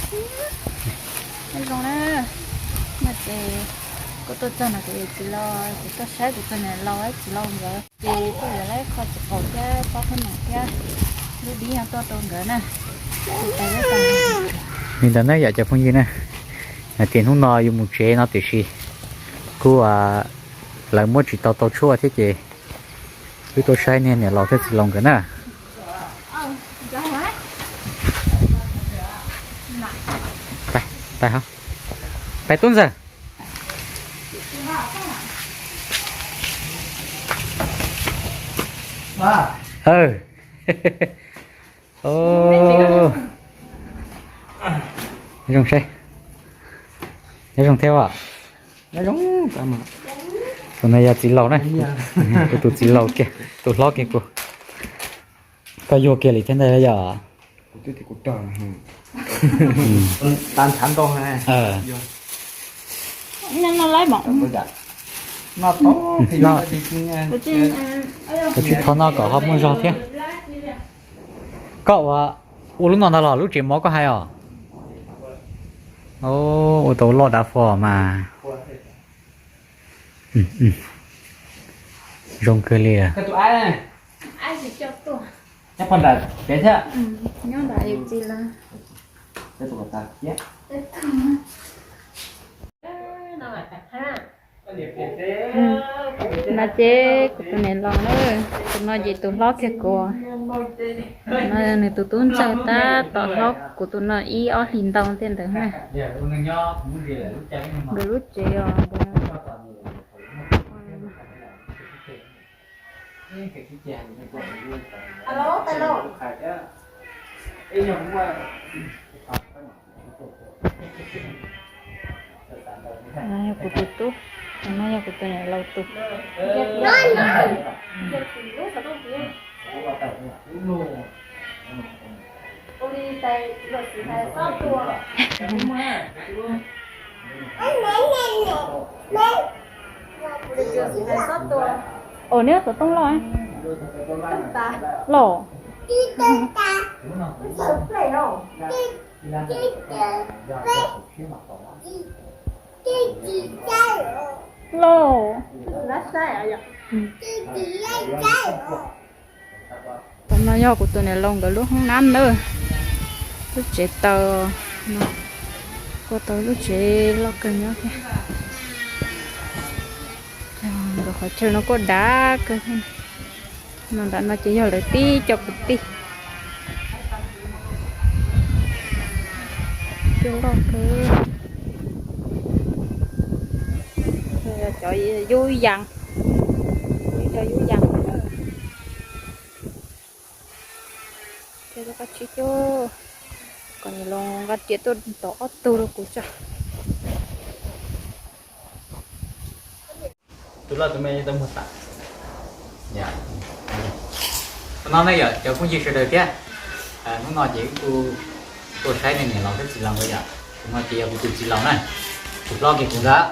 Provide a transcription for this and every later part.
Nyob zoo na, no ces kuv tuaj txog no kuv yawm txiv laus, kuv tuaj saib kuv tus niam laus txiv laus nkawd ces tuaj yuav lawv qho txiv qaub thiab pob qhob noom thiab lub dib no tuaj rau nkawd na. Li ntawd na yom cov phooj ywg na, hais tias hnub no yuav mus tsev no tiam sis kuj lawv muab tsis tau tau tshuaj thiab ces wb tuaj saib niag niam laus thiab txiv laus nkawd na. Pais, pais, pais tub ntxawg. Nyob zoo seb, nyob zoo thiab os. Tus no yog txiv laus na, kuv tus txiv laus kiag, tus hlob kiag kuv. Koj yuag kiag li thiab ntag yog. Kuv tsis thov noj kom ho muaj zog thiab. Koj ua, ua lub no ntag los lub tsev mov koj hais os? Ua tau loj dav fo mas. Zoo kawg li. No ces kuv tus niam laus na, tus no ces tus hlob kiag kuv. No nws tus tub ntxawg tab tom hlob kuv tus no ib ob hlis ntau thiab ntawd na. Nkawd lub tsev os. Yog kuv tus tub, no yog kuv tus niam laus tus. Ua neb xov tooj loj, loj. Loj. Tam no yog kuv tus niam laus nkawd lub hoob nab na, lub tsev taws, kuj tau lub tsev loj kawg nyob thiab. Nkawd qhov chaw no kuj dav kawg. No nram no ces yog lawv tib co kwv tij. Cov loj kawg. Cov yub yas, cov yub yas. Ces koj tsis coj kom niam laus nqa riam tuaj tom ob tug rau kuv tso. Tus loj tus me tau muag tas. Hnub no na yom cov phooj ywg sawv daws thiab, hnub no ces wb kuj tuaj saib niag niam laus thiab txiv laus nkawd yom. Tus no ces yog kuv tus txiv laus na, tus hlob kiag kuv ntag.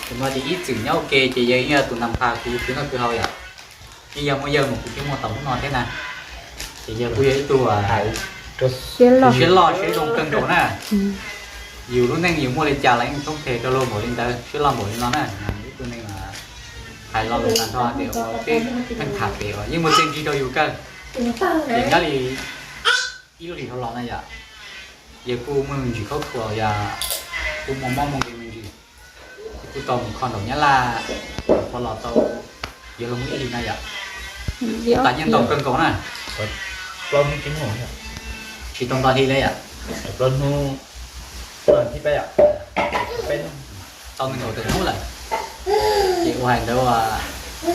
Tus no ces ib txwm nyob ua ke ces yog yeej yog tus nag npha kuv khwv noj khwv haus yom. Yeej yog muaj yawg mus kuv thiaj muaj tau hnub no thiab na. Ces yawg kuj yog ib tug siab loj siab zoo kawg nkaus na. Yus lub neej yus muaj li cas los yeej thoob phem rau luag npaum li ntawd, siab loj npaum li no na. Ib tug neeg hais lo lus tag nrho tias ua peb theej tham pem uas yeej muaj txiaj ntsig rau yus kawg. Ces nyob li ib lub hlis dhau los na yom, yawg kuj muaj me ntsis khaub thuas yog kuj muaj mob muaj nkeeg me ntsis, ces kuj tau mus kho ntaum Nyab Laj, ho los tau yuav luag ib hlis no yom. Kuj tas nyiaj ntau kawg nkaus na. Tsis tau nto hli li yom. Tau nees nkaum tawm hnub lawm. Ces ua hais ntawd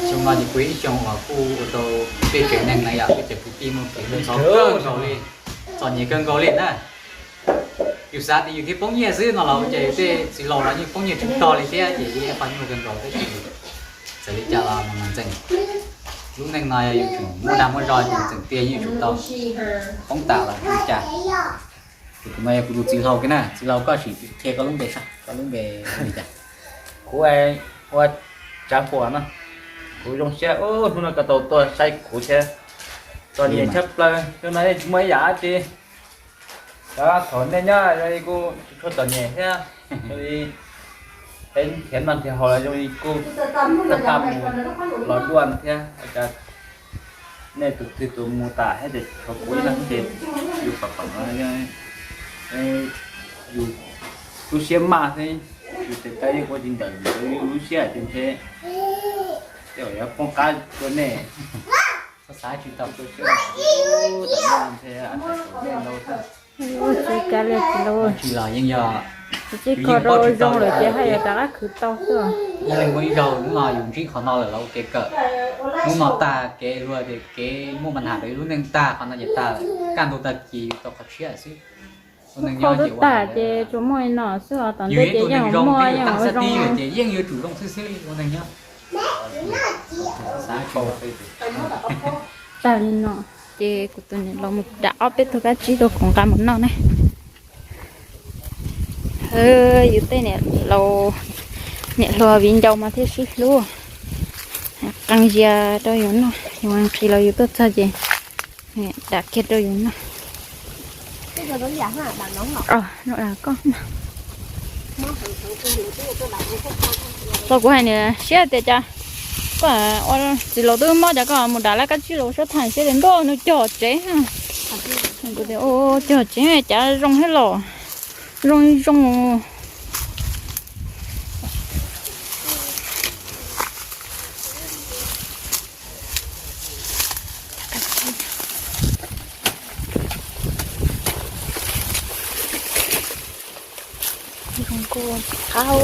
xyoo no ces kuj yog ib xyoo uas kuj ua rau peb tsev neeg na yom, peb cov kwv tij muaj kev hlub ntxhov kawg nkaus li, txom nyem kawg nkaus li na. Yus xav tias yus thiaj poob nyiaj xwb no los ua cas yus tej txiv laus los yeej poob nyiaj tsis tog li thiab, ces yeej ib qho nyuaj kawg nkaus tab sis txawm li cas los mas ntxeem, lub neej no yog yus tseem muaj dag muaj zog ces ntxeem tiag yeej yuav tsum tau, poob tas los li cas. Ces tus no yog kuv tus txiv laus kiag na, txiv laus koj sim qhia koj lub npe saib, koj lub npe li cas? Kuv ua Tsav Huam no. Kuv zoo siab hnub no koj tau tuaj saib kuv thiab, txom nyem tshaj plaws, xyoo no yeej tsis muaj ib yam dab tsi. Cov thaum nej nyob zoo li kuj tsis tshua txom nyem thiab, zoo li peb nrhiav noj nrhiav haus los zoo li kuj tau mus los dua thiab. Cas nej tus twg tus mus tas thiab ces tshuav kuv ib leeg ces yus pom pom no yus lub siab maj xwb, yus tes taw yeej ua tsis ntawm yus lub siab ces ntshe yuav poob qab rau nej. Xav tsis tau, tsis kav liam tsis los, tsis kho rau zoo lawm ces haj yam rov qab khwv tau xwb. Yog li muaj ib zaug hnub no yus ntsib qhov no lawm los ua ke kawm, hnub no tag kev luag ces kev muaj mas nham rau ib lub neej tag, qhov no ces tag lawm, kaj ntug tag kis yus tau qhov tshiab xwb. Ua neeg nyob ces tag ces tsuas muaj li no xwb os, tom ntej ces yeej muaj yeej tag xab tib ces yeej yuav tsum zoo xwb xwb li ua neeg nyob. Tag li no ces kuv tus niam laus mus dam ob peb tug kab tsib rau kuv nqa mus noj ne. Yus tej niam laus, niam hluas viv ncaus mas thiaj sib hlub, qee zias rau yus noj, yus nqhis los yus tuaj txog ces dam kiag rau yus noj. Tau kuv hais nws siab tias cas koj ua txiv laus twb mob cas koj mus dam laj kab tsib los suab thaj siab tias ntuj nws cog tsev. Kuv tias ua cog tsev cas zoo thiab los zoo zoo. Zoo nkauj qab.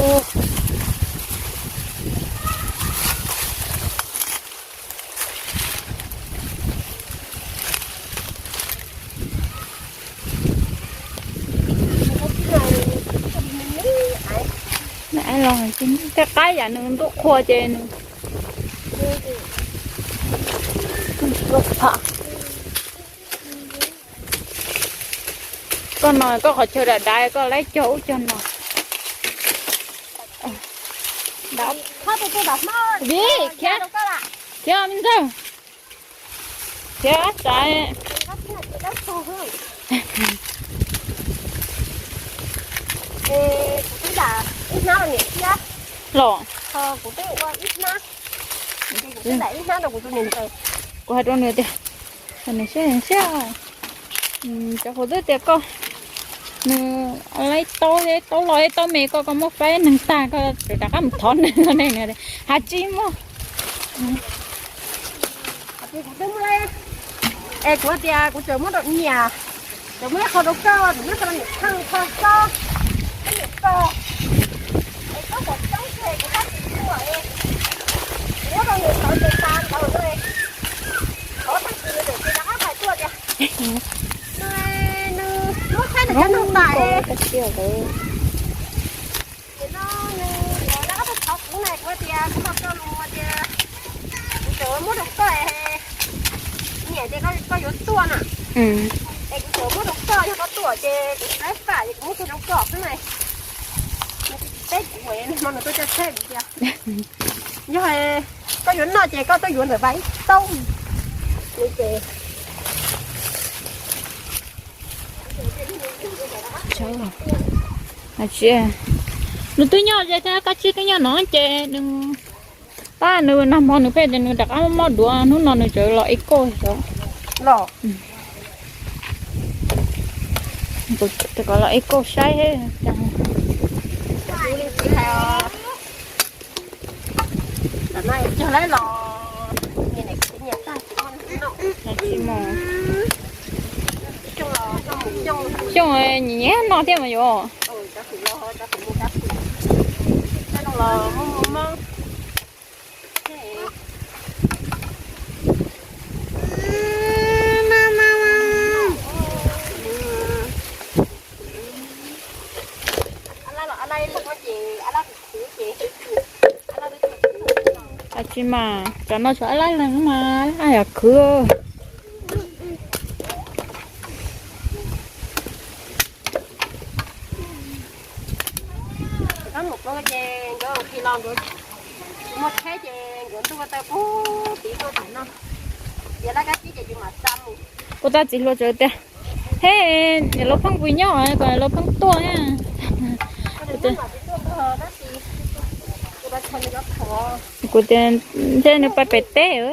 Tej qab yam nws ntuj qhua ces nws Koj no koj qhov chaw dav dav koj laib cog ub cog no. Vim khiav, khiav me ntxawg, khiav tsav. Los, kuv hais rau nws tias, nws siab siab, cov hauv twb tias koj, nws laib taub, taub loj taub me, koj koj muab faib neeg tag koj rov qab mus thov nws ne. Has tsis muaj. Es kuv tias kuv tseem muab rau nyiam, tseem muab ib qho rau koj, tseem muab ib qho rau niam Thawj, qho koj, ib niam koj, es koj kom coob ces kuv tab sis tuaj es kuv muab rau niam Thawj ces tas ntawd, thov tag kis nws tseem rov qab hais tuaj tias nws, nws muab faib nws cov neeg tas. Ces no nws los rov qab tuaj thov kuv na, kuv tias kuv los txog los tias kuv tseem muab rau koj, nyiam tias koj yuav tuaj na, es kuv tseem muab rau koj, yog koj tuaj ces kuv tsis laib fam ces kuv muab kiag rau koj xwb na. Teb kuv no nws tuaj coj tsheb kuv tias yog koj yuav noj ces koj tuaj yuav ntawm Vaj ib taub. Ces nws twb nyob ze thiab, kab tsib twb nyob no ces nws, pab nws nag hmo nws pheej tias nws rov qab mob duav, hnub no nws tseem los ib kauj xyov. Kom los ib kauj saib. Xyoo nyiam nyiam no thiab mas yuav. Tsis mas cov no tsuas ab lab leeg mas ab yam khwv. Ces nkawd khi los nkawd tsis muaj tsheb ces nkawd ntuj ua taw pug tid tuaj tim no. Ces laj kab tsib ces tsis mam txav mus. Kuv tab txiv hluas txawm tias He, lub pheej pw nyob kom lub pheej tuaj. Kuv tias ntshe nws pais pem teb.